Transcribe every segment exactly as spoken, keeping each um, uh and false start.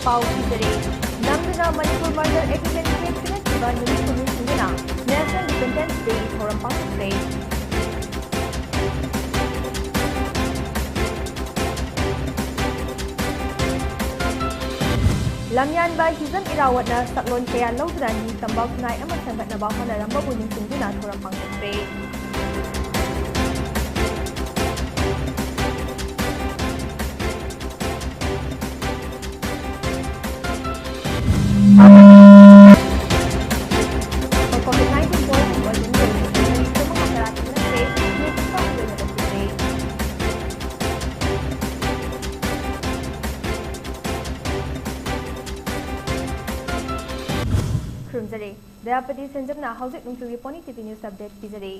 ꯄꯥꯎ ꯄꯤꯖꯔꯤ꯫ ꯅꯝꯗꯨꯅ Manipur Merger Agreement ꯈꯦꯠꯈꯤꯕ ꯅꯨꯃꯤꯠ ꯈꯨꯗꯤꯡ ꯁꯤꯟꯗꯨꯅ National Repentance Day ꯊꯧꯔꯝ ꯄꯥꯡꯊꯣꯛꯈ꯭ꯔꯦ꯫ ꯂꯝꯌꯥꯟꯕ ꯍꯤꯖꯝ ꯏꯔꯥꯋꯠꯅ ꯁꯛꯂꯣꯟ ꯀꯌꯥ ꯂꯧꯗꯨꯅ ꯅꯤꯡꯇꯝꯕ ꯈꯨꯟꯅꯥꯏ ꯑꯃ ꯁꯦꯝꯒꯠꯅꯕ ꯍꯣꯠꯅꯔꯝꯕꯕꯨ ꯅꯤꯡꯁꯤꯡꯗꯨꯅ ꯊꯧꯔꯝ ꯄꯥꯡꯊꯣꯛꯈ꯭ꯔꯦ꯫ ꯈꯨꯔꯨꯝꯖꯔꯤ꯫ ꯗꯌꯥꯄꯇꯤ ꯁꯦꯟꯖꯝꯅ ꯍꯧꯖꯤꯛ ꯅꯨꯡꯊꯤꯜꯒꯤ Pony TV News Update ꯄꯤꯖꯔꯤ꯫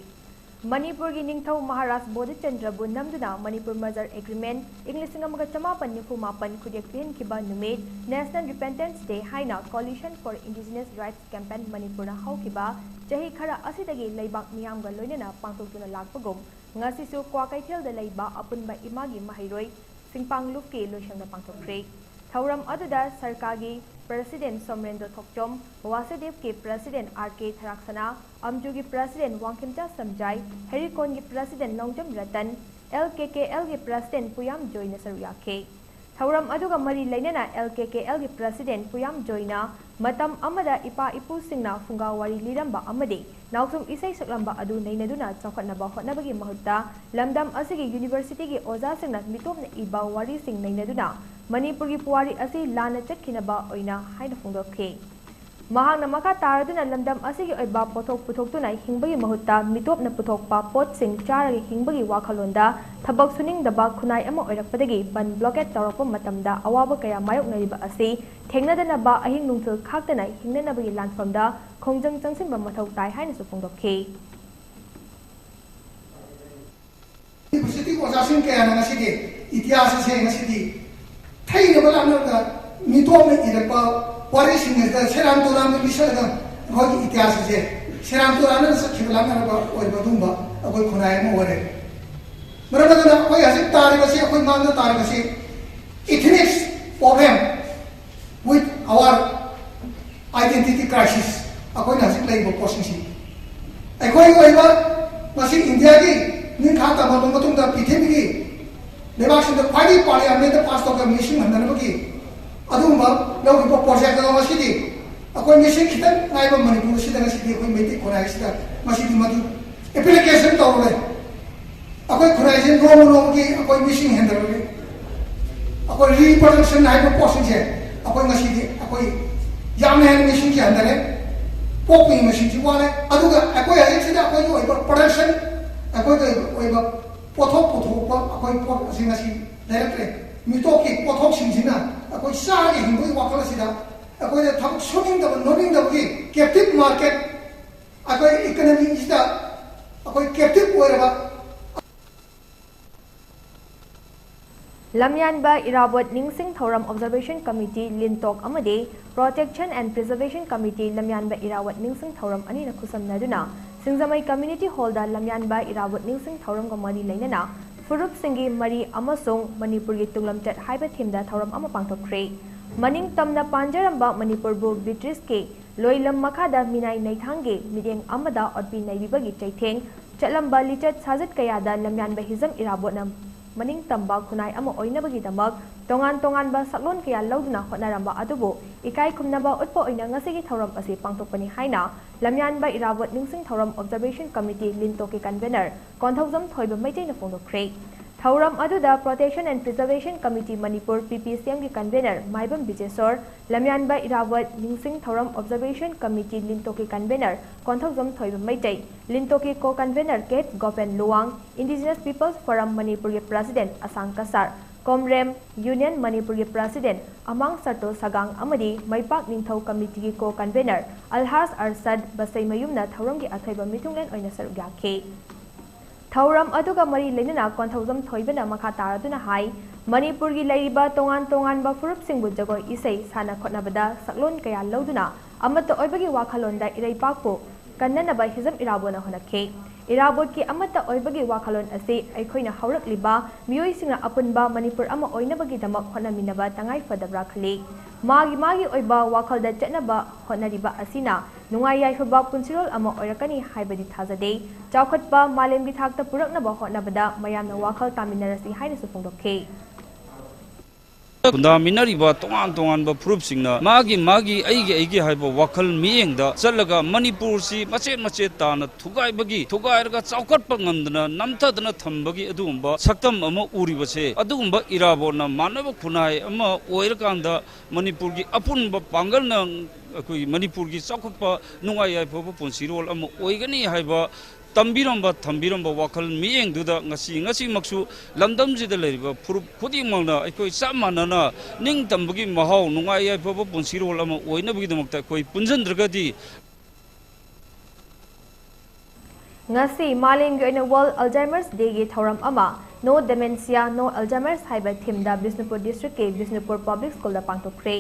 ꯃꯅꯤꯄꯨꯔꯒꯤ ꯅꯤꯡꯊꯧ ꯃꯍꯥꯔꯥꯖ ꯕꯣꯙꯤꯆꯟꯗ꯭ꯔꯕꯨ ꯅꯝꯗꯨꯅ ꯃꯅꯤꯄꯨꯔ Merger Agreement ꯏꯪ ꯂꯤꯁꯤꯡ ꯑꯃꯒ ꯆꯃꯥꯄꯟ ꯅꯤꯐꯨ ꯃꯥꯄꯟ ꯈꯨꯠꯌꯦꯛ ꯄꯤꯍꯟꯈꯤꯕ ꯅꯨꯃꯤꯠ National Repentance Day ꯍꯥꯏꯅ Coalition for Indigenous Rights Campaign ꯃꯅꯤꯄꯨꯔꯅ ꯍꯧꯈꯤꯕ ꯆꯍꯤ ꯈꯔ ꯑꯁꯤꯗꯒꯤ ꯂꯩꯕꯥꯛ ꯃꯤꯌꯥꯝꯒ ꯂꯣꯏꯅꯅ ꯄꯥꯡꯊꯣꯛꯇꯨꯅ ꯂꯥꯛꯄꯒꯨꯝ, ꯉꯁꯤꯁꯨ ꯀ꯭ꯋꯥꯀꯩꯊꯦꯜꯗ ꯂꯩꯕ ꯑꯄꯨꯟꯕ ꯏꯃꯥꯒꯤ ꯃꯍꯩꯔꯣꯏ ꯁꯤꯡꯄꯥꯡꯂꯨꯞꯀꯤ ꯂꯣꯏꯁꯪꯗ ꯄꯥꯡꯊꯣꯛꯈ꯭ꯔꯦ꯫ ꯊꯧꯔꯝ ꯑꯗꯨꯗ ꯁꯔꯀꯥꯔꯒꯤ President ꯁꯣꯃꯔꯦꯟꯗ꯭ꯔ ꯊꯣꯛꯆꯣꯝ, ꯋꯥꯁꯨꯗꯦꯕꯀꯤ President ꯑꯥꯔ ꯀꯦ ꯊꯔꯥꯛꯁꯅꯥ, ꯑꯝꯖꯨꯒꯤ President ꯋꯥꯡꯈꯦꯝꯆꯥ ꯁꯝꯖꯥꯏ, ꯍꯦꯔꯤꯀꯣꯟꯒꯤ President Longjam Ratan, L K K ꯑꯦꯜꯒꯤ President ꯄꯨꯌꯥꯝ ꯖꯣꯏꯅ ꯁꯔꯨꯛ ꯌꯥꯈꯤ꯫ ꯊꯧꯔꯝ ꯑꯗꯨꯒ ꯃꯔꯤ ꯂꯩꯅꯅ ꯑꯦꯜ ꯀꯦ ꯀꯦ ꯑꯦꯜꯒꯤ President ꯄꯨꯌꯥꯝ ꯖꯣꯏꯅ ꯃꯇꯝ ꯑꯃꯗ ꯏꯄꯥ ꯏꯄꯨꯁꯤꯡꯅ ꯐꯨꯡꯒꯥ ꯋꯥꯔꯤ ꯂꯤꯔꯝꯕ ꯑꯃꯗꯤ ꯅꯥꯎꯁꯨꯝ ꯏꯁꯩ ꯁꯛꯂꯝꯕ ꯑꯗꯨ ꯅꯩꯅꯗꯨꯅ ꯆꯥꯎꯈꯠꯅꯕ ꯍꯣꯠꯅꯕꯒꯤ ꯃꯍꯨꯠꯇ ꯂꯝꯗꯝ ꯑꯁꯤꯒꯤ universityꯒꯤ ꯑꯣꯖꯥꯁꯤꯡꯅ ꯃꯤꯇꯣꯞꯅ ꯏꯕ ꯋꯥꯔꯤꯁꯤꯡ ꯅꯩꯅꯗꯨꯅ ꯃꯅꯤꯄꯨꯔꯒꯤ ꯄꯨꯋꯥꯔꯤ ꯑꯁꯤ ꯂꯥꯟꯅ ꯆꯠꯈꯤꯅꯕ ꯑꯣꯏꯅ ꯍꯥꯏꯅ ꯐꯣꯡꯗꯣꯛꯈꯤ꯫ ꯃꯍꯥꯛꯅ ꯃꯈꯥ ꯇꯥꯔꯗꯨꯅ ꯂꯝꯗꯝ ꯑꯁꯤꯒꯤ ꯑꯣꯏꯕ ꯄꯣꯠꯊꯣꯛ ꯄꯨꯊꯣꯛꯇꯨꯅ ꯍꯤꯡꯕꯒꯤ ꯃꯍꯨꯠꯇ ꯃꯤꯇꯣꯞꯅ ꯄꯨꯊꯣꯛꯄ ꯄꯣꯠꯁꯤꯡ ꯆꯥꯔꯒ ꯍꯤꯡꯕꯒꯤ ꯋꯥꯈꯜꯂꯣꯟꯗ ꯊꯕꯛ ꯁꯨꯅꯤꯡꯗꯕ ꯈꯨꯟꯅꯥꯏ ꯑꯃ ꯑꯣꯏꯔꯛꯄꯗꯒꯤ ꯕꯟ blockade ꯇꯧꯔꯛꯄ ꯃꯇꯝꯗ ꯑꯋꯥꯕ ꯀꯌꯥ ꯃꯥꯌꯣꯛꯅꯔꯤꯕ ꯑꯁꯤ ꯊꯦꯡꯅꯗꯅꯕ ꯑꯍꯤꯡ ꯅꯨꯡꯊꯤꯜ ꯈꯥꯛꯇꯅ ꯍꯤꯡꯅꯅꯕꯒꯤ ꯂꯥꯟꯐꯝꯗ ꯈꯣꯡꯖꯪ ꯆꯪꯁꯤꯟꯕ ꯃꯊꯧ ꯇꯥꯏ ꯍꯥꯏꯅꯁꯨ ꯐꯣꯡꯗꯣꯛꯈꯤ꯫ Universityꯒꯤ ꯑꯣꯖꯥꯁꯤꯡ ꯀꯌꯥꯅ ꯉꯁꯤꯗꯤ ꯏꯇꯤꯍꯥꯁ ꯑꯁꯦ ꯉꯁꯤꯗꯤ ꯊꯩꯅꯕ ꯂꯥꯛꯅꯕꯗ ꯃꯤꯇꯣꯞꯅ ꯏꯔꯛꯄ ꯋꯥꯔꯤꯁꯤꯡ ꯑꯁꯤꯗ ꯁꯦꯔꯥꯟ ꯇꯨꯔꯥꯟꯗ ꯂꯤꯁꯜꯂꯒ ꯑꯩꯈꯣꯏꯒꯤ ꯏꯇꯤꯍꯥꯁ ꯑꯁꯦ ꯁꯦꯔꯥꯟ ꯇꯨꯔꯥꯟꯅ ꯆꯠꯈꯤꯕ ꯂꯥꯛꯅꯔꯕ ꯑꯣꯏꯕ ꯑꯗꯨꯒꯨꯝꯕ ꯑꯩꯈꯣꯏ ꯈꯨꯟꯅꯥꯏ ꯑꯃ ꯑꯣꯏꯔꯦ꯫ ꯃꯔꯝ ꯑꯗꯨꯅ ꯑꯩꯈꯣꯏ ꯍꯧꯖꯤꯛ ꯇꯥꯔꯤꯕꯁꯤ, ꯑꯩꯈꯣꯏ ꯃꯥꯡꯗ ꯇꯥꯔꯤꯕꯁꯤ ethnics problem, our identity crisis ꯑꯩꯈꯣꯏꯅ ꯍꯧꯖꯤꯛ ꯂꯩꯔꯤꯕ ꯄꯣꯠꯁꯤꯡꯁꯤ꯫ ꯑꯩꯈꯣꯏꯒꯤ ꯑꯣꯏꯕ ꯃꯁꯤ ꯏꯟꯗꯤꯌꯥꯒꯤ ꯅꯤꯡꯈꯥ ꯇꯝꯂꯕ ꯃꯇꯨꯡꯗ ꯄ꯭ꯔꯤꯊꯤꯕꯤꯒꯤ ꯂꯩꯕꯥꯛꯁꯤꯡꯗ ꯈ꯭ꯋꯥꯏꯗꯒꯤ ꯄꯥꯔꯂꯤꯌꯥꯃꯦꯟꯗ ꯄꯥꯁ ꯇꯧꯕ ꯃꯤꯁꯤꯡ ꯍꯟꯊꯅꯕꯒꯤ ꯑꯗꯨꯒꯨꯝꯕ ꯂꯧꯔꯤꯕ ꯄ꯭ꯔꯣꯖꯦꯛ ꯑꯗꯣ ꯉꯁꯤꯗꯤ ꯑꯩꯈꯣꯏ ꯃꯤꯁꯤꯡ ꯈꯤꯇꯪ ꯉꯥꯏꯕ ꯃꯅꯤꯄꯨꯔꯁꯤꯗ ꯉꯁꯤꯗꯤ ꯑꯩꯈꯣꯏ ꯃꯩꯇꯩ ꯈꯨꯟꯅꯥꯏꯁꯤꯗ ꯉꯁꯤꯗꯤ ꯃꯗꯨ ꯑꯦꯄ꯭ꯂꯤꯀꯦꯁꯟ ꯇꯧꯔꯦ꯫ ꯑꯩꯈꯣꯏ ꯈꯨꯟꯅꯥꯏꯁꯦ ꯅꯣꯡꯃ ꯅꯣꯡꯃꯒꯤ ꯑꯩꯈꯣꯏ ꯃꯤꯁꯤꯡ ꯍꯦꯟꯒꯠꯂꯛꯂꯤ꯫ ꯑꯩꯈꯣꯏ ꯔꯤꯄ꯭ꯔꯗꯛꯁꯟ ꯍꯥꯏꯕ ꯄꯣꯠꯁꯤꯡꯁꯦ ꯑꯩꯈꯣꯏ ꯉꯁꯤꯗꯤ ꯑꯩꯈꯣꯏ ꯌꯥꯝꯅ ꯍꯦꯟꯅ ꯃꯤꯁꯤꯡꯁꯦ ꯍꯟꯊꯔꯦ꯫ ꯄꯣꯛꯄꯒꯤ ꯃꯁꯤꯡꯁꯤ ꯋꯥꯠꯂꯦ꯫ ꯑꯗꯨꯒ ꯑꯩꯈꯣꯏ ꯍꯧꯖꯤꯛꯁꯤꯗ ꯑꯩꯈꯣꯏꯒꯤ ꯑꯣꯏꯕ ꯄ꯭ꯔꯗꯛꯁꯟ, ꯑꯩꯈꯣꯏꯒꯤ ꯑꯣꯏꯕ ꯄꯣꯠꯊꯣꯛ ꯄꯨꯊꯣꯛꯄ ꯑꯩꯈꯣꯏ ꯄꯣꯠ ꯑꯁꯤ ꯉꯁꯤ ꯂꯩꯔꯛꯇ꯭ꯔꯦ꯫ ꯃꯤꯇꯣꯞꯀꯤ ꯄꯣꯠꯊꯣꯛꯁꯤꯡꯁꯤꯅ ꯑꯩꯈꯣꯏ ꯆꯥꯔꯒ ꯍꯤꯡꯕꯒꯤ ꯋꯥꯈꯜ ꯑꯁꯤꯗ ꯑꯩꯈꯣꯏꯗ ꯊꯕꯛ ꯁꯨꯅꯤꯡꯗꯕ ꯅꯣꯝꯅꯤꯡꯗꯕꯒꯤ ꯀꯦꯞꯇꯤꯞ ꯃꯥꯔꯀꯦꯠ ꯑꯩꯈꯣꯏ ꯏꯀꯅꯃꯤꯁꯤꯗ ꯑꯩꯈꯣꯏ ꯀꯦꯞꯇꯤꯞ ꯑꯣꯏꯔꯕ ꯂꯝꯌꯥꯟꯕ ꯏꯔꯥꯕꯣꯠ ꯅꯤꯡꯁꯤꯡ ꯊꯧꯔꯝ ꯑꯣꯕꯖꯔꯕꯦꯁꯟ ꯀꯃꯤꯇꯤ, ꯂꯤꯟꯇꯣꯛ ꯑꯃꯗꯤ Protection and Preservation Committee, ꯂꯝꯌꯥꯟꯕ ꯏꯔꯥꯕꯣꯠ ꯅꯤꯡꯁꯤꯡ ꯊꯧꯔꯝ ꯑꯅꯤꯅ ꯈꯨꯠꯁꯝꯅꯗꯨꯅ ꯁꯤꯡꯖꯃꯩ ꯀꯝꯃ꯭ꯌꯨꯅꯤꯇꯤ ꯍꯣꯜꯗ ꯂꯝꯌꯥꯟꯕ ꯏꯔꯥꯕꯣꯠ ꯅꯤꯡꯁꯤꯡ ꯊꯧꯔꯝꯒ ꯃꯔꯤ ꯂꯩꯅꯅ ꯐꯨꯔꯨꯞꯁꯤꯡꯒꯤ ꯃꯔꯤ ꯑꯃꯁꯨꯡ ꯃꯅꯤꯄꯨꯔꯒꯤ ꯇꯨꯡꯂꯝꯆꯠ ꯍꯥꯏꯕ ꯊꯤꯝꯗ ꯊꯧꯔꯝ ꯑꯃ ꯄꯥꯡꯊꯣꯛꯈ꯭ꯔꯦ꯫ ꯃꯅꯤꯡ ꯇꯝꯅ ꯄꯥꯟꯖꯔꯝꯕ ꯃꯅꯤꯄꯨꯔꯕꯨ ꯕ꯭ꯔꯤꯇꯤꯁꯀꯤ ꯂꯣꯏꯂꯝ ꯃꯈꯥꯗ ꯃꯤꯅꯥꯏ ꯅꯩꯊꯥꯡꯒꯤ ꯃꯤꯠꯌꯦꯡ ꯑꯃꯗ ꯑꯣꯠꯄꯤ ꯅꯩꯕꯤꯕꯒꯤ ꯆꯩꯊꯦꯡ ꯆꯠꯂꯝꯕ ꯂꯤꯆꯠ ꯁꯥꯖꯠ ꯀꯌꯥꯗ ꯂꯝꯌꯥꯟꯕ ꯍꯤꯖꯝ ꯏꯔꯥꯕꯣꯠꯅ ꯃꯅꯤꯡ ꯇꯝꯕ ꯈꯨꯟꯅꯥꯏ ꯑꯃ ꯑꯣꯏꯅꯕꯒꯤꯗꯃꯛ ꯇꯣꯉꯥꯟ ꯇꯣꯉꯥꯟꯕ ꯁꯛꯂꯣꯟ ꯀꯌꯥ ꯂꯧꯗꯨꯅ ꯍꯣꯠꯅꯔꯝꯕ ꯑꯗꯨꯕꯨ ꯏꯀꯥꯏ ꯈꯨꯝꯅꯕ ꯎꯠꯄ ꯑꯣꯏꯅ ꯉꯁꯤꯒꯤ ꯊꯧꯔꯝ ꯑꯁꯤ ꯄꯥꯡꯊꯣꯛꯄꯅꯤ ꯍꯥꯏꯅ ꯂꯝꯌꯥꯟꯕ ꯏꯔꯥꯕꯣꯠ ꯅꯤꯡꯁꯤꯡ ꯊꯧꯔꯝ ꯑꯣꯕꯖꯔꯕꯦꯁꯟ ꯀꯃꯤꯇꯤ, ꯂꯤꯟꯇꯣꯛꯀꯤ ꯀꯟꯚꯦꯅꯔ ꯀꯣꯟꯊꯧꯖꯝ ꯊꯣꯏꯕ ꯃꯩꯇꯩꯅ ꯐꯣꯡꯗꯣꯛꯈ꯭ꯔꯦ꯫ ꯊꯧꯔꯝ ꯑꯗꯨꯗ Protection and Preservation Committee Manipur, ꯄꯤ ꯄꯤ ꯁꯤ ꯑꯦꯝꯒꯤ ꯀꯟꯚꯦꯅꯔ ꯃꯥꯏꯕꯝ ꯕꯤꯖꯦꯁꯣꯔ, ꯂꯝꯌꯥꯟꯕ ꯏꯔꯥꯕꯣꯠ ꯅꯤꯡꯁꯤꯡ ꯊꯧꯔꯝ ꯑꯣꯕꯖꯔꯕꯦꯁꯟ ꯀꯃꯤꯇꯤ, ꯂꯤꯟꯇꯣꯛꯀꯤ ꯀꯟꯚꯦꯅꯔ ꯀꯣꯟꯊꯧꯖꯝ ꯊꯣꯏꯕ ꯃꯩꯇꯩ, ꯂꯤꯟꯇꯣꯛꯀꯤ ꯀꯣ ꯀꯟꯚꯦꯅꯔ ꯀꯦ ꯒꯣꯄꯦꯟ ꯂꯨꯋꯥꯡ, Indigenous People's Forum ꯃꯅꯤꯄꯨꯔꯒꯤ ꯄ꯭ꯔꯁꯤꯗꯦꯟ ꯑꯁꯥꯡ ꯀꯁꯥꯔ, ꯀꯣꯝꯔꯦꯝ ꯌꯨꯅꯤꯌꯟ ꯃꯅꯤꯄꯨꯔꯒꯤ ꯄ꯭ꯔꯁꯤꯗꯦꯟ ꯑꯃꯥꯡ ꯁꯔꯇꯣ ꯁꯒꯥꯡ ꯑꯃꯗꯤ ꯃꯩꯄꯥꯛ ꯅꯤꯡꯊꯧ ꯀꯃꯤꯇꯤꯒꯤ ꯀꯣ ꯀꯟꯚꯦꯅꯔ ꯑꯜꯍꯥꯖ ꯑꯔꯁꯗ ꯕꯁꯩꯃꯌꯨꯝꯅ ꯊꯧꯔꯝꯒꯤ ꯑꯊꯣꯏꯕ ꯃꯤꯊꯨꯡꯂꯦꯟ ꯑꯣꯏꯅ ꯁꯔꯨꯛ ꯌꯥꯈꯤ꯫ ꯊꯧꯔꯝ ꯑꯗꯨꯒ ꯃꯔꯤ ꯂꯩꯅꯅ ꯀꯣꯟꯊꯧꯖꯝ ꯊꯣꯏꯕꯅ ꯃꯈꯥ ꯇꯥꯔꯗꯨꯅ ꯍꯥꯏ, ꯃꯅꯤꯄꯨꯔꯒꯤ ꯂꯩꯔꯤꯕ ꯇꯣꯉꯥꯟ ꯇꯣꯉꯥꯟꯕ ꯐꯨꯔꯨꯞꯁꯤꯡꯕꯨ ꯖꯒꯣꯏ ꯏꯁꯩ ꯁꯥꯟꯅ ꯈꯣꯠꯅꯕꯗ ꯁꯛꯂꯣꯟ ꯀꯌꯥ ꯂꯧꯗꯨꯅ ꯑꯃꯠꯇ ꯑꯣꯏꯕꯒꯤ ꯋꯥꯈꯜꯂꯣꯟꯗ ꯏꯔꯩꯄꯥꯛꯄꯨ ꯀꯟꯅꯅꯕ ꯍꯤꯖꯝ ꯏꯔꯥꯕꯣꯠꯅ ꯍꯣꯠꯅꯈꯤ꯫ ꯏꯔꯥꯕꯣꯠꯀꯤ ꯑꯃꯠꯇ ꯑꯣꯏꯕꯒꯤ ꯋꯥꯈꯜꯂꯣꯟ ꯑꯁꯤ ꯑꯩꯈꯣꯏꯅ ꯍꯧꯔꯛꯂꯤꯕ ꯃꯤꯑꯣꯏꯁꯤꯡꯅ ꯑꯄꯨꯟꯕ ꯃꯅꯤꯄꯨꯔ ꯑꯃ ꯑꯣꯏꯅꯕꯒꯤꯗꯃꯛ ꯍꯣꯠꯅꯃꯤꯟꯅꯕ ꯇꯉꯥꯏ ꯐꯗꯕ꯭ꯔꯥ ꯈꯜꯂꯤ꯫ ꯃꯥꯒꯤ ꯃꯥꯒꯤ ꯑꯣꯏꯕ ꯋꯥꯈꯜꯗ ꯆꯠꯅꯕ ꯍꯣꯠꯅꯔꯤꯕ ꯑꯁꯤꯅ ꯅꯨꯡꯉꯥꯏ ꯌꯥꯏꯐꯕ ꯄꯨꯟꯁꯤꯔꯣꯜ ꯑꯃ ꯑꯣꯏꯔꯛꯀꯅꯤ ꯍꯥꯏꯕꯗꯤ ꯊꯥꯖꯗꯦ꯫ ꯆꯥꯎꯈꯠꯄ ꯃꯥꯂꯦꯝꯒꯤ ꯊꯥꯛꯇ ꯄꯨꯔꯛꯅꯕ ꯍꯣꯠꯅꯕꯗ ꯃꯌꯥꯝꯅ ꯋꯥꯈꯜ ꯇꯥꯃꯤꯟꯅꯔꯁꯤ ꯍꯥꯏꯅꯁꯨ ꯐꯣꯡꯗꯣꯛꯈꯤ꯫ ꯈꯨꯟꯗꯥꯃꯤꯟꯅꯔꯤꯕ ꯇꯣꯉꯥꯟ ꯇꯣꯉꯥꯟꯕ ꯐꯨꯔꯨꯞꯁꯤꯡꯅ ꯃꯥꯒꯤ ꯃꯥꯒꯤ ꯑꯩꯒꯤ ꯑꯩꯒꯤ ꯍꯥꯏꯕ ꯋꯥꯈꯜ ꯃꯤꯠꯌꯦꯡꯗ ꯆꯠꯂꯒ ꯃꯅꯤꯄꯨꯔꯁꯤ ꯃꯆꯦꯠ ꯃꯆꯦꯠ ꯇꯥꯅ ꯊꯨꯒꯥꯏꯕꯒꯤ, ꯊꯨꯒꯥꯏꯔꯒ ꯆꯥꯎꯈꯠꯄ ꯉꯝꯗꯅ ꯅꯝꯊꯗꯅ ꯊꯝꯕꯒꯤ ꯑꯗꯨꯒꯨꯝꯕ ꯁꯛꯇꯝ ꯑꯃ ꯎꯔꯤꯕꯁꯦ, ꯑꯗꯨꯒꯨꯝꯕ ꯏꯔꯥꯕꯣꯠꯅ ꯃꯥꯟꯅꯕ ꯈꯨꯟꯅꯥꯏ ꯑꯃ ꯑꯣꯏꯔꯀꯥꯟꯗ ꯃꯅꯤꯄꯨꯔꯒꯤ ꯑꯄꯨꯟꯕ ꯄꯥꯡꯒꯜꯅ ꯑꯩꯈꯣꯏ ꯃꯅꯤꯄꯨꯔꯒꯤ ꯆꯥꯎꯈꯠꯄ ꯅꯨꯡꯉꯥꯏ ꯌꯥꯏꯐꯕ ꯄꯨꯟꯁꯤꯔꯣꯜ ꯑꯃ ꯑꯣꯏꯒꯅꯤ ꯍꯥꯏꯕ ꯇꯝꯕꯤꯔꯝꯕ, ꯊꯝꯕꯤꯔꯝꯕ ꯋꯥꯈꯜ ꯃꯤꯠꯌꯦꯡꯗꯨꯗ ꯉꯁꯤ, ꯉꯁꯤꯃꯛꯁꯨ ꯂꯝꯗꯝꯁꯤꯗ ꯂꯩꯔꯤꯕ ꯐꯨꯔꯨꯞ ꯈꯨꯗꯤꯡꯃꯛꯅ ꯑꯩꯈꯣꯏ ꯆꯞ ꯃꯥꯟꯅꯅ ꯅꯤꯡꯇꯝꯕꯒꯤ ꯃꯍꯥꯎ, ꯅꯨꯡꯉꯥꯏ ꯌꯥꯏꯐꯕ ꯄꯨꯟꯁꯤꯔꯣꯜ ꯑꯃ ꯑꯣꯏꯅꯕꯒꯤꯗꯃꯛꯇ ꯑꯩꯈꯣꯏ ꯄꯨꯟꯁꯤꯟꯗ꯭ꯔꯒꯗꯤ ꯉꯁꯤ ꯃꯥꯂꯦꯝꯒꯤ ꯑꯣꯏꯅ World Alzheimer's Dayꯒꯤ ꯊꯧꯔꯝ ꯑꯃ No Dementia, No Alzheimer's ꯍꯥꯏꯕ themeꯗ ꯕꯤꯁꯅꯨꯄꯨꯔ districtꯀꯤ ꯕꯤꯁꯅꯨꯄꯨꯔ Public Schoolꯗ ꯄꯥꯡꯊꯣꯛꯈ꯭ꯔꯦ꯫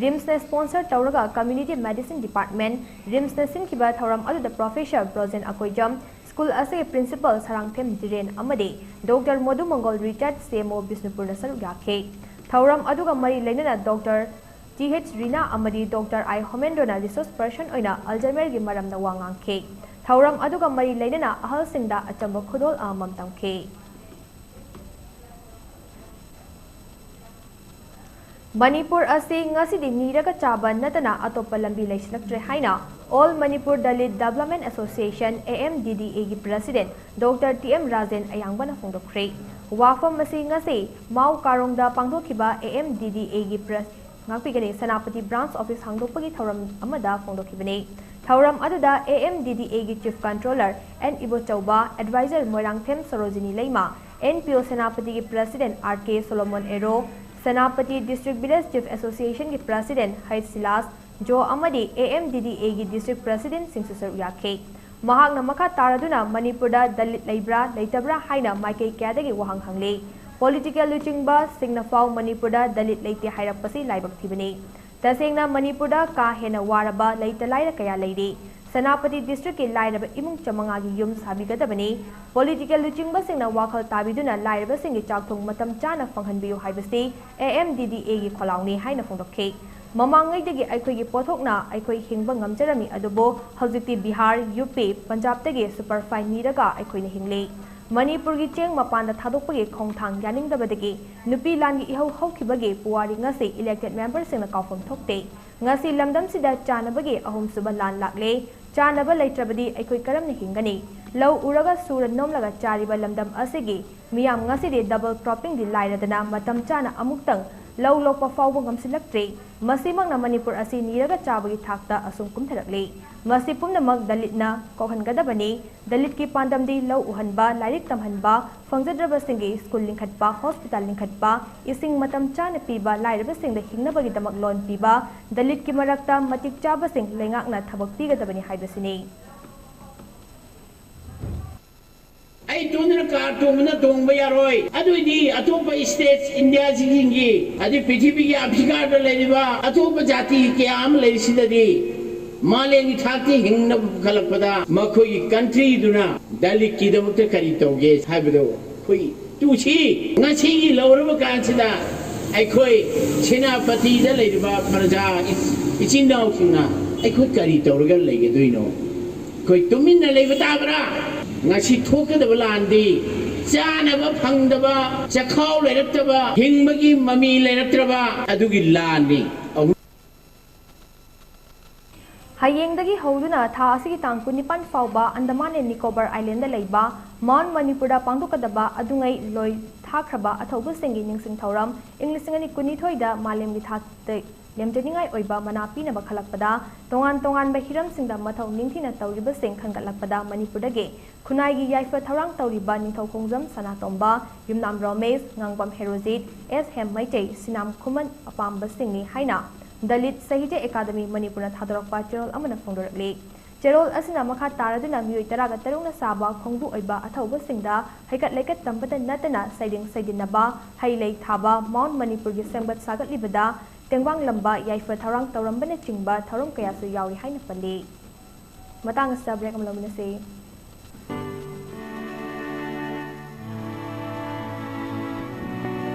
RIMSꯅ sponsor ꯇꯧꯔꯒ Community Medicine Department, RIMSꯅ ꯁꯤꯟꯈꯤꯕ ꯊꯧꯔꯝ ꯑꯗꯨꯗ Professor ꯕ꯭ꯔꯣꯖꯦꯟ ꯑꯀꯣꯏꯖꯝ, school ꯑꯁꯤꯒꯤ principal ꯁꯔꯥꯡꯊꯦꯝ ꯙꯤꯔꯦꯟ ꯑꯃꯗꯤ Doctor ꯃꯣꯗꯨ ꯃꯪꯒꯣꯜ, retired CMO ꯕꯤꯁꯅꯨꯄꯨꯔꯅ ꯁꯔꯨꯛ ꯌꯥꯈꯤ꯫ ꯊꯧꯔꯝ ꯑꯗꯨꯒ ꯃꯔꯤ ꯂꯩꯅꯅ Doctor ꯇꯤ ꯑꯩꯆ ꯔꯤꯅꯥ ꯑꯃꯗꯤ Doctor ꯑꯥꯏ ꯍꯣꯃꯦꯟꯗ꯭ꯔꯣꯅ resource person ꯑꯣꯏꯅ Alzheimerꯒꯤ ꯃꯔꯝꯗ ꯋꯥ ꯉꯥꯡꯈꯤ꯫ ꯊꯧꯔꯝ ꯑꯗꯨꯒ ꯃꯔꯤ ꯂꯩꯅꯅ ꯑꯍꯜꯁꯤꯡꯗ ꯑꯆꯝꯕ ꯈꯨꯗꯣꯜ ꯑꯃꯃꯝ ꯇꯝꯈꯤ꯫ ꯃꯅꯤꯄꯨꯔ ꯑꯁꯤ ꯉꯁꯤꯗꯤ ꯅꯤꯔꯒ ꯆꯥꯕ ꯅꯠꯇꯅ ꯑꯇꯣꯞꯄ ꯂꯝꯕꯤ ꯂꯩꯁꯤꯜꯂꯛꯇ꯭ꯔꯦ ꯍꯥꯏꯅ All Manipur Dalit Development Association, AMDDAꯒꯤ president Doctor T M Rajen ꯑꯌꯥꯡꯕꯅ ꯐꯣꯡꯗꯣꯛꯈ꯭ꯔꯦ꯫ ꯋꯥꯐꯝ ꯑꯁꯤ ꯉꯁꯤ ꯃꯥꯎ ꯀꯥꯔꯣꯡꯗ ꯄꯥꯡꯊꯣꯛꯈꯤꯕ AMDDAꯒꯤ press, ꯉꯥꯛꯄꯤꯒꯅꯤ, ꯁꯦꯅꯥꯄꯇꯤ branch office ꯍꯥꯡꯗꯣꯛꯄꯒꯤ ꯊꯧꯔꯝ ꯑꯃꯗ ꯐꯣꯡꯗꯣꯛꯈꯤꯕꯅꯤ꯫ ꯊꯧꯔꯝ ꯑꯗꯨꯗ AMDDAꯒꯤ chief controller N Ibochouba, advisor Moirangthem Sorojini Leima, NPO ꯁꯦꯅꯥꯄꯇꯤꯒꯤ president R K Solomon Ero, Senapati District Village Chief Associationꯒꯤ president ꯍꯩꯆ ꯁꯤꯂꯥꯁ ꯖꯣ ꯑꯃꯗꯤ AMDDAꯒꯤ district presidentꯁꯤꯡꯁꯨ ꯁꯔꯨꯛ ꯌꯥꯈꯤ꯫ ꯃꯍꯥꯛꯅ ꯃꯈꯥ ꯇꯥꯔꯗꯨꯅ ꯃꯅꯤꯄꯨꯔꯗ ꯗꯂꯤꯠ ꯂꯩꯕ꯭ꯔꯥ ꯂꯩꯇꯕ꯭ꯔꯥ ꯍꯥꯏꯅ ꯃꯥꯏꯀꯩ ꯀꯌꯥꯗꯒꯤ ꯋꯥꯍꯪ ꯍꯪꯂꯤ꯫ Political ꯂꯨꯆꯤꯡꯕꯁꯤꯡꯅ ꯐꯥꯎ ꯃꯅꯤꯄꯨꯔꯗ ꯗꯂꯤꯠ ꯂꯩꯇꯦ ꯍꯥꯏꯔꯛꯄꯁꯤ ꯂꯥꯏꯕꯛ ꯊꯤꯕꯅꯤ꯫ ꯇꯁꯦꯡꯅ ꯃꯅꯤꯄꯨꯔꯗ ꯀꯥ ꯍꯦꯟꯅ ꯋꯥꯔꯕ ꯂꯩꯇ ꯂꯥꯏꯔ ꯀꯌꯥ ꯂꯩꯔꯤ꯫ ꯁꯦꯅꯥꯄꯇꯤ ꯗꯤꯁꯇ꯭ꯔꯤꯛꯀꯤ ꯂꯥꯏꯔꯕ ꯏꯃꯨꯡ ꯆꯥꯃꯉꯥꯒꯤ ꯌꯨꯝ ꯁꯥꯕꯤꯒꯗꯕꯅꯤ꯫ ꯄꯣꯂꯤꯇꯤꯀꯦꯜ ꯂꯨꯆꯤꯡꯕꯁꯤꯡꯅ ꯋꯥꯈꯜ ꯇꯥꯕꯤꯗꯨꯅ ꯂꯥꯏꯔꯕꯁꯤꯡꯒꯤ ꯆꯥꯛꯊꯣꯡ ꯃꯇꯝ ꯆꯥꯅ ꯐꯪꯍꯟꯕꯤꯌꯨ ꯍꯥꯏꯕꯁꯤ A M D D Aꯒꯤ ꯈꯣꯜꯂꯥꯎꯅꯤ ꯍꯥꯏꯅ ꯐꯣꯡꯗꯣꯛꯈꯤ꯫ ꯃꯃꯥꯡꯉꯩꯗꯒꯤ ꯑꯩꯈꯣꯏꯒꯤ ꯄꯣꯠꯊꯣꯛꯅ ꯑꯩꯈꯣꯏ ꯍꯤꯡꯕ ꯉꯝꯖꯔꯝꯃꯤ, ꯑꯗꯨꯕꯨ ꯍꯧꯖꯤꯛꯇꯤ ꯕꯤꯍꯥꯔ, ꯌꯨ ꯄꯤ, ꯄꯟꯖꯥꯕꯇꯒꯤ ꯁꯨꯄꯔ ꯐꯥꯏꯟ ꯅꯤꯔꯒ ꯑꯩꯈꯣꯏꯅ ꯍꯤꯡꯂꯤ꯫ ꯃꯅꯤꯄꯨꯔꯒꯤ ꯆꯦꯡ ꯃꯄꯥꯟꯗ ꯊꯥꯗꯣꯛꯄꯒꯤ ꯈꯣꯡꯊꯥꯡ ꯌꯥꯅꯤꯡꯗꯕꯗꯒꯤ ꯅꯨꯄꯤ ꯂꯥꯟꯒꯤ ꯏꯍꯧ ꯍꯧꯈꯤꯕꯒꯤ ꯄꯨꯋꯥꯔꯤ ꯉꯁꯤ ꯏꯂꯦꯛꯇꯦꯗ ꯃꯦꯝꯕꯔꯁꯤꯡꯅ ꯀꯥꯎꯐꯝ ꯊꯣꯛꯇꯦ꯫ ꯉꯁꯤ ꯂꯝꯗꯝꯁꯤꯗ ꯆꯥꯅꯕꯒꯤ ꯑꯍꯨꯝꯁꯨꯕ ꯂꯥꯟ ꯂꯥꯛꯂꯦ꯫ ꯆꯥꯅꯕ ꯂꯩꯇ꯭ꯔꯕꯗꯤ ꯑꯩꯈꯣꯏ ꯀꯔꯝꯅ ꯍꯤꯡꯒꯅꯤ? ꯂꯧ ꯎꯔꯒ ꯁꯨꯔ ꯅꯣꯝꯂꯒ ꯆꯥꯔꯤꯕ ꯂꯝꯗꯝ ꯑꯁꯤꯒꯤ ꯃꯤꯌꯥꯝ ꯉꯁꯤꯗꯤ ꯗꯕꯜ ꯀ꯭ꯔꯣꯞꯄꯤꯡꯗꯤ ꯂꯥꯏꯔꯗꯅ ꯃꯇꯝ ꯆꯥꯅ ꯑꯃꯨꯛꯇꯪ ꯂꯧ ꯂꯣꯛꯄ ꯐꯥꯎꯕ ꯉꯝꯁꯤꯜꯂꯛꯇ꯭ꯔꯦ꯫ ꯃꯁꯤꯃꯛꯅ ꯃꯅꯤꯄꯨꯔ ꯑꯁꯤ ꯅꯤꯔꯒ ꯆꯥꯕꯒꯤ ꯊꯥꯛꯇ ꯑꯁꯨꯝ ꯀꯨꯝꯊꯔꯛꯂꯤ꯫ ꯃꯁꯤ ꯄꯨꯝꯅꯃꯛ ꯗꯂꯤꯠꯅ ꯀꯣꯛꯍꯟꯒꯗꯕꯅꯤ꯫ ꯗꯂꯤꯠꯀꯤ ꯄꯥꯟꯗꯝꯗꯤ ꯂꯧ ꯎꯍꯟꯕ, ꯂꯥꯏꯔꯤꯛ ꯇꯝꯍꯟꯕ, ꯐꯪꯖꯗ꯭ꯔꯕꯁꯤꯡꯒꯤ ꯁ꯭ꯀꯨꯜ ꯂꯤꯡꯈꯠꯄ, ꯍꯣꯁꯄꯤꯇꯥꯜ ꯂꯤꯡꯈꯠꯄ, ꯏꯁꯤꯡ ꯃꯇꯝ ꯆꯥꯅ ꯄꯤꯕ, ꯂꯥꯏꯔꯕꯁꯤꯡꯗ ꯍꯤꯡꯅꯕꯒꯤꯗꯃꯛ ꯂꯣꯟ ꯄꯤꯕ, ꯗꯂꯤꯠꯀꯤ ꯃꯔꯛꯇ ꯃꯇꯤꯛ ꯆꯥꯕꯁꯤꯡ ꯂꯩꯉꯥꯛꯅ ꯊꯕꯛ ꯄꯤꯒꯗꯕꯅꯤ ꯍꯥꯏꯕꯁꯤꯅꯤ꯫ ꯑꯩ ꯇꯣꯡꯗꯅ ꯀꯥꯔ ꯇꯣꯡꯕꯅ ꯇꯣꯡꯕ ꯌꯥꯔꯣꯏ꯫ ꯑꯗꯨꯏꯗꯤ ꯑꯇꯣꯞꯄ ꯁ꯭ꯇꯦꯠꯁ ꯏꯟꯗꯤꯌꯥꯁꯤꯡꯒꯤ, ꯑꯗꯩ ꯄ꯭ꯔꯤꯊꯤꯕꯤꯒꯤ ꯑꯐ꯭ꯔꯤꯀꯥꯗ ꯂꯩꯔꯤꯕ ꯑꯇꯣꯞꯄ ꯖꯥꯇꯤ ꯀꯌꯥ ꯑꯃ ꯂꯩꯔꯤꯁꯤꯗꯗꯤ ꯃꯥꯂꯦꯝꯒꯤ ꯊꯥꯛꯇ ꯍꯤꯡꯅꯕ ꯄꯨꯈꯠꯂꯛꯄꯗ ꯃꯈꯣꯏꯒꯤ ꯀꯟꯇ꯭ꯔꯤꯗꯨꯅ ꯗꯂꯤꯠꯀꯤꯗꯃꯛꯇ ꯀꯔꯤ ꯇꯧꯒꯦ ꯍꯥꯏꯕꯗꯣ ꯑꯩꯈꯣꯏ ꯇꯨꯁꯤ ꯉꯁꯤꯒꯤ ꯂꯧꯔꯕ ꯀꯥꯟꯁꯤꯗ ꯑꯩꯈꯣꯏ ꯁꯦꯅꯥꯄꯇꯤꯗ ꯂꯩꯔꯤꯕ ꯄ꯭ꯔꯖꯥ ꯏꯆꯤꯟ ꯏꯅꯥꯎꯁꯤꯡꯅ ꯑꯩꯈꯣꯏ ꯀꯔꯤ ꯇꯧꯔꯒ ꯂꯩꯒꯗꯣꯏꯅꯣ? ꯑꯩꯈꯣꯏ ꯇꯨꯃꯤꯟꯅ ꯂꯩꯕ ꯇꯥꯕ꯭ꯔꯥ? ꯉꯁꯤ ꯊꯣꯛꯀꯗꯕ ꯂꯥꯟꯗꯤ ꯆꯥꯅꯕ ꯐꯪꯗꯕ, ꯆꯈꯥꯎ ꯂꯩꯔꯛꯇꯕ, ꯍꯤꯡꯕꯒꯤ ꯃꯃꯤ ꯂꯩꯔꯛꯇ꯭ꯔꯕ ꯑꯗꯨꯒꯤ ꯂꯥꯟꯅꯤ꯫ ꯑꯍꯨꯝ ꯍꯌꯦꯡꯗꯒꯤ ꯍꯧꯗꯨꯅ ꯊꯥ ꯑꯁꯤꯒꯤ ꯇꯥꯡ ꯀꯨꯟꯅꯤꯄꯥꯟ ꯐꯥꯎꯕ ꯑꯟꯗꯃꯥꯟ ꯑꯦꯟ ꯅꯤꯀꯣꯕꯔ ꯑꯥꯏꯂꯦꯟꯗ ꯂꯩꯕ ꯃꯥꯎꯟꯠ ꯃꯅꯤꯄꯨꯔꯗ ꯄꯥꯡꯊꯣꯛꯀꯗꯕ ꯑꯗꯨꯉꯩ ꯂꯣꯏ ꯊꯥꯈ꯭ꯔꯕ ꯑꯊꯧꯕꯁꯤꯡꯒꯤ ꯅꯤꯡꯁꯤꯡ ꯊꯧꯔꯝ ꯏꯪ ꯂꯤꯁꯤꯡ ꯑꯅꯤ ꯀꯨꯟꯅꯤꯊꯣꯏꯗ ꯃꯥꯂꯦꯝꯒꯤ ꯊꯥꯛꯇ ꯂꯦꯝꯖꯅꯤꯡꯉꯥꯏ ꯑꯣꯏꯕ ꯃꯅꯥ ꯄꯤꯅꯕ ꯈꯜꯂꯛꯄꯗ ꯇꯣꯉꯥꯟ ꯇꯣꯉꯥꯟꯕ ꯍꯤꯔꯝꯁꯤꯡꯗ ꯃꯊꯧ ꯅꯤꯡꯊꯤꯅ ꯇꯧꯔꯤꯕꯁꯤꯡ ꯈꯟꯒꯠꯂꯛꯄꯗ ꯃꯅꯤꯄꯨꯔꯗꯒꯤ ꯈꯨꯟꯅꯥꯏꯒꯤ ꯌꯥꯏꯐ ꯊꯧꯔꯥꯡ ꯇꯧꯔꯤꯕ ꯅꯤꯡꯊꯧꯈꯣꯡꯖꯝ ꯁꯅꯥꯇꯣꯝꯕ, ꯌꯨꯝꯅꯥꯝ ꯔꯣꯃꯦꯁ, ꯉꯥꯡꯕꯝ ꯍꯦꯔꯣꯖꯤꯠ, ꯑꯦꯁ ꯍꯦꯝ ꯃꯩꯇꯩ, ꯁꯤꯅꯥꯝ ꯈꯨꯃꯟ ꯑꯄꯥꯝꯕꯁꯤꯡꯅꯤ ꯍꯥꯏꯅ ꯗꯂꯤꯠ ꯁꯥꯍꯤꯇ꯭ꯌ ꯑꯦꯀꯥꯗꯃꯤ ꯃꯅꯤꯄꯨꯔꯅ ꯊꯥꯗꯣꯔꯛꯄ ꯆꯦꯔꯣꯜ ꯑꯃꯅ ꯐꯣꯡꯗꯣꯔꯛꯂꯤ꯫ ꯆꯦꯔꯣꯜ ꯑꯁꯤꯅ ꯃꯈꯥ ꯇꯥꯔꯗꯨꯅ ꯃꯤꯑꯣꯏ ꯇꯔꯥꯒ ꯇꯔꯨꯛꯅ ꯁꯥꯕ ꯈꯣꯡꯕꯨ ꯑꯣꯏꯕ ꯑꯊꯧꯕꯁꯤꯡꯗ ꯍꯩꯀꯠ ꯂꯩꯀꯠ ꯇꯝꯕꯇ ꯅꯠꯇꯅ ꯁꯩꯔꯦꯡ ꯁꯩꯗꯤꯟꯅꯕ, ꯍꯩ ꯂꯩ ꯊꯥꯕ, ꯃꯥꯎꯟꯠ ꯃꯅꯤꯄꯨꯔꯒꯤ ꯁꯦꯝꯒꯠ ꯁꯥꯒꯠꯂꯤꯕꯗ ꯇꯦꯡꯕꯥꯡꯂꯝꯕ, ꯌꯥꯏꯐ ꯊꯧꯔꯥꯡ ꯇꯧꯔꯝꯕꯅꯆꯤꯡꯕ ꯊꯧꯔꯝ ꯀꯌꯥꯁꯨ ꯌꯥꯎꯔꯤ ꯍꯥꯏꯅ ꯄꯜꯂꯤ꯫ ꯃꯇꯥꯡ ꯑꯁꯤꯗ ꯕ꯭ꯔꯦꯛ ꯑꯃ ꯂꯧꯃꯤꯟꯅꯁꯤ꯫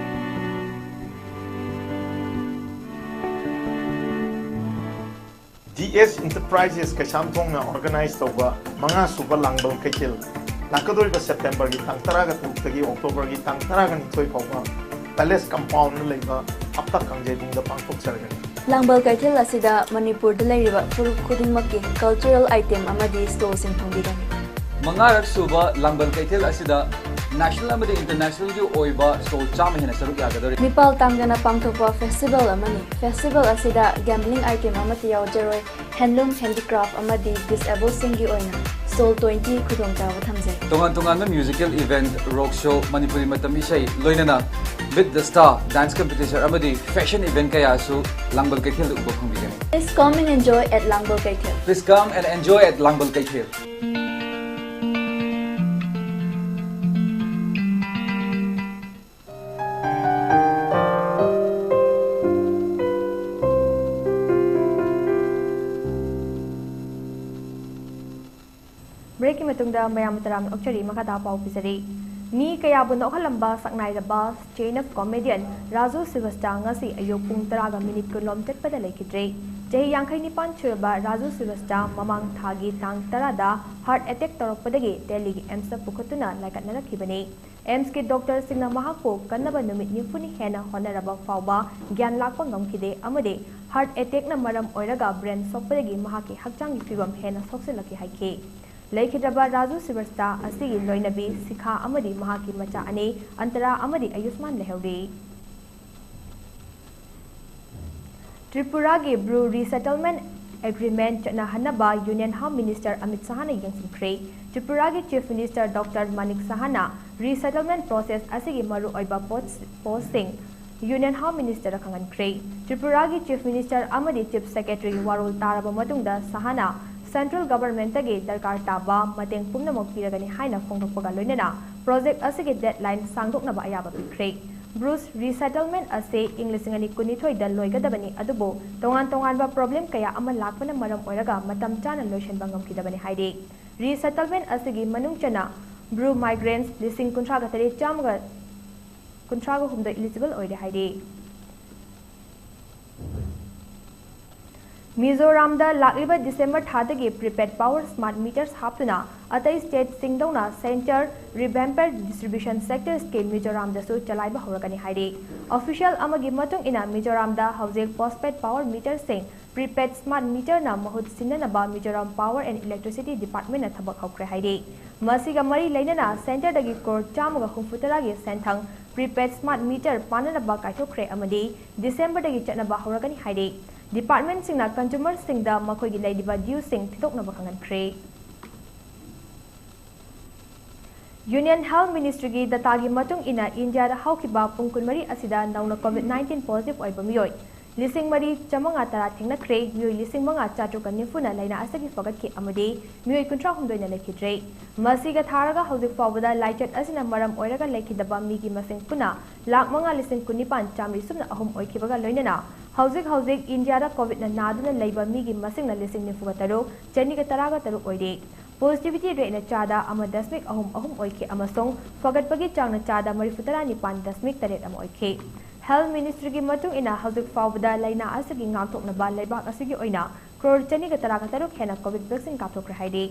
ꯗꯤ ꯑꯦꯁ ꯏꯟꯇꯔꯄ꯭ꯔꯥꯏꯖꯦꯁ ꯀꯩꯁꯥꯝꯊꯣꯡꯅ ꯑꯣꯔꯒꯅꯥꯏꯖ ꯇꯧꯕ ꯃꯉꯥ ꯁꯨꯕ ꯂꯥꯡꯕꯜ ꯀꯩꯊꯦꯜ ꯂꯥꯛꯀꯗꯧꯔꯤꯕ ꯁꯦꯞꯇꯦꯝꯕꯔꯒꯤ ꯇꯥꯡ ꯇꯔꯥꯒ ꯇꯔꯨꯛꯇꯒꯤ ꯑꯣꯛꯇꯣꯕꯔꯒꯤ ꯇꯥꯡ ꯇꯔꯥꯒ ꯅꯤꯊꯣꯏ ꯐꯥꯎꯕ ꯄꯦꯂꯦꯁ ꯀꯝꯄꯥꯎꯟꯗ ꯂꯩꯕ ꯍꯞꯇꯥ ꯀꯥꯡꯖꯩꯕꯨꯡꯗ ꯄꯥꯡꯊꯣꯛꯆꯔꯒꯅꯤ꯫ ꯂꯥꯡꯕꯜ ꯀꯩꯊꯦꯜ ꯑꯁꯤꯗ ꯃꯅꯤꯄꯨꯔꯗ ꯂꯩꯔꯤꯕ ꯐꯨꯔꯨꯞ ꯈꯨꯗꯤꯡꯃꯛꯀꯤ ꯀꯜꯆꯔꯦꯜ ꯑꯥꯏꯇꯦꯝ ꯑꯃꯗꯤ ꯁ꯭ꯇꯣꯜꯁꯤꯡ ꯐꯪꯕꯤꯒꯅꯤ꯫ ꯃꯉꯥꯔꯛ ꯁꯨꯕ ꯂꯥꯡꯕꯜ ꯀꯩꯊꯦꯜ ꯑꯁꯤꯗ ꯅꯦꯁꯅꯦꯜ ꯑꯃꯗꯤ ꯏꯟꯇꯔꯅꯦꯁꯅꯦꯜꯒꯤ ꯑꯣꯏꯕ ꯁ꯭ꯇꯣꯜ ꯆꯥꯝꯃ ꯍꯦꯟꯅ ꯁꯔꯨꯛ ꯌꯥꯒꯗꯧꯔꯤ꯫ ꯃꯤꯄꯥꯜ ꯇꯥꯡꯗꯅ ꯄꯥꯡꯊꯣꯛꯄ ꯐꯦꯁꯇꯤꯚꯦꯜ ꯑꯃꯅꯤ꯫ ꯐꯦꯁꯇꯤꯚꯦꯜ ꯑꯁꯤꯗ ꯒꯦꯝꯕ꯭ꯂꯤꯡ ꯑꯥꯏꯇꯦꯝ ꯑꯃꯠꯇ ꯌꯥꯎꯖꯔꯣꯏ꯫ ꯍꯦꯟꯂꯨꯝ, ꯍꯦꯟꯗꯤꯀ꯭ꯔꯥꯐ ꯑꯃꯗꯤ ꯗꯤꯁꯑꯦꯕꯜꯁꯤꯡꯒꯤ ꯑꯣꯏꯅ ꯁ꯭ꯇꯣꯜ ꯇ꯭ꯋꯦꯟꯇꯤ ꯈꯨꯗꯣꯡꯆꯥꯕ ꯊꯝꯖꯩ꯫ ꯇꯣꯉꯥꯟ ꯇꯣꯉꯥꯟꯕ ꯃ꯭ꯌꯨꯖꯤꯀꯦꯜ ꯏꯚꯦꯟꯠ, ꯔꯣꯛ ꯁꯣ, ꯃꯅꯤꯄꯨꯔꯤ ꯃꯇꯝ ꯏꯁꯩ, ꯂꯣꯏꯅꯅ Meet the Star dance competition ꯑꯃꯗꯤ ꯐꯦꯁꯟ ꯏꯚꯦꯟꯠ ꯀꯌꯥꯁꯨ ꯂꯥꯡꯕꯜ ꯀꯩꯊꯦꯜꯗ ꯎꯕ ꯐꯪꯕꯤꯒꯅꯤ꯫ Please come and enjoy at ꯂꯥꯡꯕꯜ ꯀꯩꯊꯦꯜ꯫ Please come and enjoy at ꯂꯥꯡꯕꯜ ꯀꯩꯊꯦꯜ꯫ ꯕ꯭ꯔꯦꯛꯀꯤ ꯃꯇꯨꯡꯗ ꯃꯌꯥꯝ ꯇꯔꯥꯝꯅ ꯑꯣꯛꯆꯔꯤ꯫ ꯃꯈꯥ ꯇꯥꯕ ꯄꯥꯎ ꯄꯤꯖꯔꯤ꯫ ꯃꯤ ꯀꯌꯥꯕꯨ ꯅꯣꯛꯍꯜꯂꯝꯕ ꯁꯛꯅꯥꯏꯔꯕ stand up comedian ꯔꯥꯖꯨ ꯁ꯭ꯔꯤꯋꯥꯁꯇ ꯉꯁꯤ ꯑꯌꯨꯛ ꯄꯨꯡ ꯇꯔꯥꯒ ꯃꯤꯅꯤꯠ ꯀꯨꯟꯂꯣꯝ ꯆꯠꯄꯗ ꯂꯩꯈꯤꯗ꯭ꯔꯦ꯫ ꯆꯍꯤ ꯌꯥꯡꯈꯩ ꯅꯤꯄꯥꯟ ꯁꯨꯔꯕ ꯔꯥꯖꯨ ꯁ꯭ꯔꯤꯋꯥꯁꯇ ꯃꯃꯥꯡ ꯊꯥꯒꯤ ꯇꯥꯡ ꯇꯔꯥꯗ ꯍꯥꯔꯠ ꯑꯦꯇꯦꯛ ꯇꯧꯔꯛꯄꯗꯒꯤ ꯗꯦꯜꯂꯤꯒꯤ ꯑꯦꯝꯁꯇ ꯄꯨꯈꯠꯇꯨꯅ ꯂꯥꯏꯀꯠꯅꯔꯛꯈꯤꯕꯅꯤ꯫ ꯑꯦꯝꯁꯀꯤ ꯗꯣꯛꯇꯔꯁꯤꯡꯅ ꯃꯍꯥꯛꯄꯨ ꯀꯟꯅꯕ ꯅꯨꯃꯤꯠ ꯅꯤꯐꯨꯅꯤ ꯍꯦꯟꯅ ꯍꯣꯠꯅꯔꯕ ꯐꯥꯎꯕ ꯒ꯭ꯌꯥꯟ ꯂꯥꯛꯄ ꯉꯝꯈꯤꯗꯦ ꯑꯃꯗꯤ ꯍꯥꯔꯠ ꯑꯦꯇꯦꯛꯅ ꯃꯔꯝ ꯑꯣꯏꯔꯒ ꯕ꯭ꯔꯦꯟ ꯁꯣꯛꯄꯗꯒꯤ ꯃꯍꯥꯛꯀꯤ ꯍꯛꯆꯥꯡꯒꯤ ꯐꯤꯕꯝ ꯍꯦꯟꯅ ꯁꯣꯛꯆꯤꯜꯂꯛꯈꯤ ꯍꯥꯏꯈꯤ꯫ ꯂꯩꯈꯤꯗ꯭ꯔꯕ ꯔꯥꯖꯨ ꯁ꯭ꯔꯤꯋꯥꯁꯇ ꯑꯁꯤꯒꯤ ꯂꯣꯏꯅꯕꯤ ꯁꯤꯈꯥ ꯑꯃꯗꯤ ꯃꯍꯥꯛꯀꯤ ꯃꯆꯥ ꯑꯅꯤ ꯑꯟꯇꯔꯥ ꯑꯃꯗꯤ ꯑꯌꯨꯁꯃꯥꯟ ꯂꯩꯍꯧꯔꯤ꯫ ꯇ꯭ꯔꯤꯄꯨꯔꯥꯒꯤ ꯕ꯭ꯔꯨ ꯔꯤꯁꯦꯇꯜꯃꯦꯟꯠ ꯑꯦꯒ꯭ꯔꯤꯃꯦꯟꯠ ꯆꯠꯅꯍꯟꯅꯕ ꯌꯨꯅꯤꯌꯟ ꯍꯣꯝ ꯃꯤꯅꯤꯁꯇꯔ ꯑꯃꯤꯠ ꯁꯍꯥꯅ ꯌꯦꯡꯁꯤꯟꯈ꯭ꯔꯦ꯫ ꯇ꯭ꯔꯤꯄꯨꯔꯥꯒꯤ ꯆꯤꯐ ꯃꯤꯅꯤꯁꯇꯔ ꯗꯣꯛꯇꯔ ꯃꯥꯅꯤꯛ ꯁꯍꯥꯅ ꯔꯤꯁꯦꯇꯜꯃꯦꯟꯠ ꯄ꯭ꯔꯣꯁꯦꯁ ꯑꯁꯤꯒꯤ ꯃꯔꯨꯑꯣꯏꯕ ꯄꯣꯁ- ꯄꯣꯁꯁꯤꯡ ꯌꯨꯅꯤꯌꯟ ꯍꯣꯝ ꯃꯤꯅꯤꯁꯇꯔꯗ ꯈꯪꯍꯟꯈ꯭ꯔꯦ꯫ ꯇ꯭ꯔꯤꯄꯨꯔꯥꯒꯤ ꯆꯤꯐ ꯃꯤꯅꯤꯁꯇꯔ ꯑꯃꯗꯤ ꯆꯤꯐ ꯁꯦꯀ꯭ꯔꯦꯇꯔꯤꯒꯤ ꯋꯥꯔꯣꯜ ꯇꯥꯔꯕ ꯃꯇꯨꯡꯗ ꯁꯍꯥꯅ ꯁꯦꯟꯇ꯭ꯔꯦꯜ ꯒꯚꯔꯟꯃꯦꯟꯠꯇꯒꯤ ꯗꯔꯀꯥꯔ ꯇꯥꯕ ꯃꯇꯦꯡ ꯄꯨꯝꯅꯃꯛ ꯄꯤꯔꯒꯅꯤ ꯍꯥꯏꯅ ꯐꯣꯡꯗꯣꯛꯄꯒ ꯂꯣꯏꯅꯅ ꯄ꯭ꯔꯣꯖꯦꯛ ꯑꯁꯤꯒꯤ ꯗꯦꯗꯂꯥꯏꯟ ꯁꯥꯡꯗꯣꯛꯅꯕ ꯑꯌꯥꯕ ꯄꯤꯈ꯭ꯔꯦ꯫ ꯕ꯭ꯔꯨꯁ ꯔꯤꯁꯦꯇꯜꯃꯦꯟꯠ ꯑꯁꯤ ꯏꯪ ꯂꯤꯁꯤꯡ ꯑꯅꯤ ꯀꯨꯟꯅꯤꯊꯣꯏꯗ ꯂꯣꯏꯒꯗꯕꯅꯤ, ꯑꯗꯨꯕꯨ ꯇꯣꯉꯥꯟ ꯇꯣꯉꯥꯟꯕ ꯄ꯭ꯔꯣꯕ꯭ꯂꯦꯝ ꯀꯌꯥ ꯑꯃ ꯂꯥꯛꯄꯅ ꯃꯔꯝ ꯑꯣꯏꯔꯒ ꯃꯇꯝ ꯆꯥꯅ ꯂꯣꯏꯁꯤꯟꯕ ꯉꯝꯈꯤꯗꯕꯅꯤ ꯍꯥꯏꯔꯤ꯫ ꯔꯤꯁꯦꯇꯜꯃꯦꯟꯠ ꯑꯁꯤꯒꯤ ꯃꯅꯨꯡ ꯆꯟꯅ ꯕ꯭ꯔꯨ ꯃꯥꯏꯒ꯭ꯔꯦꯟꯠꯁ ꯂꯤꯁꯤꯡ ꯀꯨꯟꯊ꯭ꯔꯥꯒ ꯇꯔꯦꯠ ꯆꯥꯝꯃꯒ ꯀꯨꯟꯊ꯭ꯔꯥꯒ ꯍꯨꯝꯗꯣꯏ eligible ꯑꯣꯏꯔꯦ ꯍꯥꯏꯔꯤ꯫ ꯃꯤꯖꯣꯔꯥꯝꯗ ꯂꯥꯛꯂꯤꯕ December ꯊꯥꯗꯒꯤ prepaid power smart meters ꯍꯥꯞꯇꯨꯅ ꯑꯇꯩ ꯁ꯭ꯇꯦꯠꯁꯤꯡꯗꯧꯅ centre revamped distribution sectorsꯀꯤ ꯃꯤꯖꯣꯔꯥꯝꯗꯁꯨ ꯆꯂꯥꯏꯕ ꯍꯧꯔꯒꯅꯤ ꯍꯥꯏꯔꯤ꯫ Official ꯑꯃꯒꯤ ꯃꯇꯨꯡ ꯏꯟꯅ ꯃꯤꯖꯣꯔꯥꯝꯗ ꯍꯧꯖꯤꯛ postpaid power meterꯁꯤꯡ prepaid smart meterꯅ ꯃꯍꯨꯠ ꯁꯤꯟꯅꯅꯕ ꯃꯤꯖꯣꯔꯥꯝ Power and Electricity Departmentꯅ ꯊꯕꯛ ꯍꯧꯈ꯭ꯔꯦ ꯍꯥꯏꯔꯤ꯫ ꯃꯁꯤꯒ ꯃꯔꯤ ꯂꯩꯅꯅ centreꯗꯒꯤ ꯀ꯭ꯔꯣꯔ ꯆꯥꯝꯃꯒ ꯍꯨꯝꯐꯨ ꯇꯔꯥꯒꯤ ꯁꯦꯟꯊꯪ prepaid smart meter ꯄꯥꯟꯅꯅꯕ ꯀꯥꯏꯊꯣꯛꯈ꯭ꯔꯦ ꯑꯃꯗꯤ ꯗꯤꯁꯦꯝꯕꯔꯗꯒꯤ ꯆꯠꯅꯕ ꯍꯧꯔꯒꯅꯤ ꯍꯥꯏꯔꯤ꯫ Departmentꯁꯤꯡꯅ consumerꯁꯤꯡꯗ ꯃꯈꯣꯏꯒꯤ ꯂꯩꯔꯤꯕ dueꯁꯤꯡ ꯊꯤꯗꯣꯛꯅꯕ ꯈꯪꯍꯟꯈ꯭ꯔꯦ꯫ Union Health Ministryꯒꯤ dataꯒꯤ ꯃꯇꯨꯡ ꯏꯟꯅ ꯏꯟꯗꯤꯌꯥꯗ ꯍꯧꯈꯤꯕ ꯄꯨꯡ ꯀꯨꯟꯃꯔꯤ ꯑꯁꯤꯗ ꯅꯧꯅ COVID nineteen positive ꯑꯣꯏꯕ ꯃꯤꯑꯣꯏ ꯂꯤꯁꯤꯡ ꯃꯔꯤ ꯆꯥꯃꯉꯥ ꯇꯔꯥ ꯊꯦꯡꯅꯈ꯭ꯔꯦ꯫ ꯃꯤꯑꯣꯏ ꯂꯤꯁꯤꯡ ꯃꯉꯥ ꯆꯥꯇ꯭ꯔꯨꯛꯀ ꯅꯤꯐꯨꯅ ꯂꯥꯏꯅꯥ ꯑꯁꯤꯒꯤ ꯐꯒꯠꯈꯤ ꯑꯃꯗꯤ ꯃꯤꯑꯣꯏ ꯀꯨꯟꯊ꯭ꯔꯥ ꯍꯨꯝꯗꯣꯏꯅ ꯂꯩꯈꯤꯗ꯭ꯔꯦ꯫ ꯃꯁꯤꯒ ꯊꯥꯔꯒ ꯍꯧꯖꯤꯛ ꯐꯥꯎꯕꯗ ꯂꯥꯏꯆꯠ ꯑꯁꯤꯅ ꯃꯔꯝ ꯑꯣꯏꯔꯒ ꯂꯩꯈꯤꯗꯕ ꯃꯤꯒꯤ ꯃꯁꯤꯡ ꯄꯨꯟꯅ ꯂꯥꯈ ꯃꯉꯥ ꯂꯤꯁꯤꯡ ꯀꯨꯟꯅꯤꯄꯥꯟ ꯆꯥꯃꯔꯤ ꯁꯨꯞꯅ ꯑꯍꯨꯝ ꯑꯣꯏꯈꯤꯕꯒ ꯂꯣꯏꯅꯅ ꯍꯧꯖꯤꯛ ꯍꯧꯖꯤꯛ ꯏꯟꯗꯤꯌꯥꯗ COVID ꯅ ꯅꯥꯗꯨꯅ ꯂꯩꯕ ꯃꯤꯒꯤ ꯃꯁꯤꯡꯅ ꯂꯤꯁꯤꯡ ꯅꯤꯐꯨꯒ ꯇꯔꯨꯛ ꯆꯅꯤꯒ ꯇꯔꯥꯒ ꯇꯔꯨꯛ ꯑꯣꯏꯔꯦ꯫ Positivity rateꯅ ꯆꯥꯗ ꯑꯃ ꯗꯁꯃꯤꯛ ꯑꯍꯨꯝ ꯑꯍꯨꯝ ꯑꯣꯏꯈꯤ ꯑꯃꯁꯨꯡ ꯐꯒꯠꯄꯒꯤ ꯆꯥꯡꯅ ꯆꯥꯗ ꯃꯔꯤꯐꯨ ꯇꯔꯥ ꯅꯤꯄꯥꯟ ꯗꯁꯃꯤꯛ ꯇꯔꯦꯠ ꯑꯃ ꯑꯣꯏꯈꯤ꯫ Health Ministryꯒꯤ ꯃꯇꯨꯡ ꯏꯟꯅ ꯍꯧꯖꯤꯛ ꯐꯥꯎꯕꯗ ꯂꯥꯏꯅꯥ ꯑꯁꯤꯒꯤ ꯉꯥꯛꯊꯣꯛꯅꯕ ꯂꯩꯕꯥꯛ ꯑꯁꯤꯒꯤ ꯑꯣꯏꯅ ꯀ꯭ꯔꯣꯔ ꯆꯅꯤꯒ ꯇꯔꯥꯒ ꯇꯔꯨꯛ ꯍꯦꯟꯅ COVID vaccine ꯀꯥꯞꯊꯣꯛꯈ꯭ꯔꯦ ꯍꯥꯏꯔꯤ꯫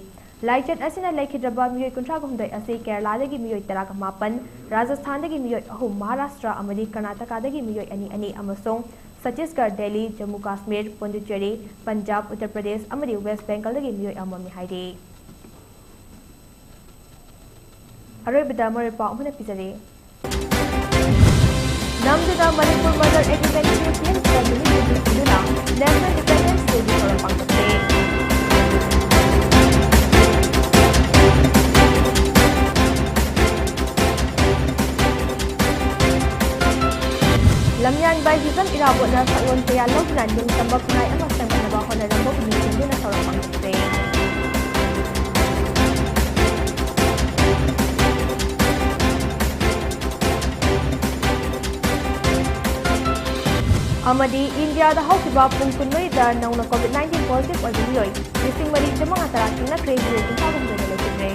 ꯂꯥꯏꯆꯠ ꯑꯁꯤꯅ ꯂꯩꯈꯤꯗ꯭ꯔꯕ ꯃꯤꯑꯣꯏ ꯀꯨꯟꯊ꯭ꯔꯥꯒ ꯍꯨꯝꯗꯣꯏ ꯑꯁꯤ ꯀꯦꯔꯂꯥꯗꯒꯤ ꯃꯤꯑꯣꯏ ꯇꯔꯥꯒ ꯃꯥꯄꯟ, ꯔꯥꯖꯁꯊꯥꯟꯗꯒꯤ ꯃꯤꯑꯣꯏ ꯑꯍꯨꯝ, ꯃꯍꯥꯔꯥꯁꯇ꯭ꯔ ꯑꯃꯗꯤ ꯀꯔꯅꯥꯇꯀꯥꯗꯒꯤ ꯃꯤꯑꯣꯏ ꯑꯅꯤ ꯑꯅꯤ ꯑꯃꯁꯨꯡ ꯆꯇꯤꯁꯒꯔ, ꯗꯦꯜꯂꯤ, ꯖꯝꯃꯨ ꯀꯥꯁꯃꯤꯔ, ꯄꯣꯟꯗꯨꯆꯦꯔꯤ, ꯄꯟꯖꯥꯕ, ꯎꯠꯇꯔ ꯄ꯭ꯔꯗꯦꯁ ꯑꯃꯗꯤ ꯋꯦꯁ ꯕꯦꯡꯒꯜꯗꯒꯤ ꯃꯤꯑꯣꯏ ꯑꯃꯃꯝꯅꯤ ꯍꯥꯏꯔꯤ꯫ ꯑꯔꯣꯏꯕꯗ ꯃꯔꯨꯑꯣꯏꯕ ꯄꯥꯎ ꯑꯃꯅ ꯄꯤꯖꯔꯤ꯫ ꯅꯝꯗꯨꯅ ꯃꯅꯤꯄꯨꯔ ꯃꯔꯗꯔ ꯑꯦꯒ꯭ꯔꯤꯃꯦꯟ ꯀꯦꯁ ꯅꯨꯃꯤꯠ ꯍꯨꯝꯅꯤ ꯊꯤꯡꯗꯨꯅ National Independence Dayꯒꯤ ꯊꯧꯔꯝ ꯄꯥꯡꯊꯣꯛꯈ꯭ꯔꯦ꯫ ꯂꯝꯌꯥꯟꯕ ꯍꯤꯖꯝ ꯏꯔꯥꯕꯣꯠꯅ ꯁꯛꯂꯣꯟ ꯀꯌꯥ ꯂꯧꯗꯨꯅ ꯅꯤꯡꯇꯝꯕ ꯈꯨꯟꯅꯥꯏ ꯑꯃ ꯁꯦꯝꯒꯠꯅꯕ ꯍꯣꯠꯅꯔꯝꯕꯕꯨ ꯅꯤꯡꯁꯤꯡꯗꯨꯅ ꯊꯧꯔꯝ ꯄꯥꯡꯊꯣꯛꯈ꯭ꯔꯦ꯫ ꯑꯃꯗꯤ ꯏꯟꯗꯤꯌꯥꯗ ꯍꯧꯈꯤꯕ ꯄꯨꯡ ꯀꯨꯟꯃꯔꯤꯗ ꯅꯧꯅ COVID nineteen positive ꯑꯣꯏꯕ ꯃꯤꯑꯣꯏ ꯂꯤꯁꯤꯡ ꯃꯔꯤ ꯆꯥꯃꯉꯥ ꯇꯔꯥ ꯊꯦꯡꯅꯈ꯭ꯔꯦ, ꯃꯤꯑꯣꯏ ꯀꯨꯟꯊ꯭ꯔꯥ ꯍꯨꯝꯗꯣꯏꯅ ꯂꯩꯈꯤꯗ꯭ꯔꯦ꯫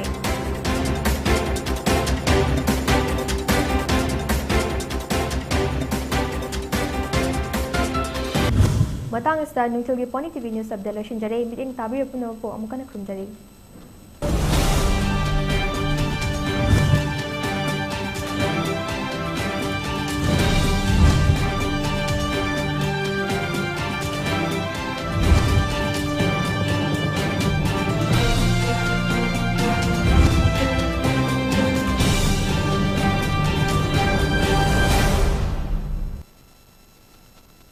ꯃꯇꯥꯡ ꯑꯁꯤꯗ ꯅꯨꯡꯊꯤꯜꯒꯤ Pony T V news update ꯂꯣꯏꯁꯤꯟꯖꯔꯦ꯫ ꯃꯤꯠꯌꯦꯡ ꯇꯥꯕꯤꯔꯤꯕ ꯄꯨꯝꯅꯃꯛꯄꯨ ꯑꯃꯨꯛ ꯍꯟꯅ ꯈꯨꯔꯨꯝꯖꯔꯤ꯫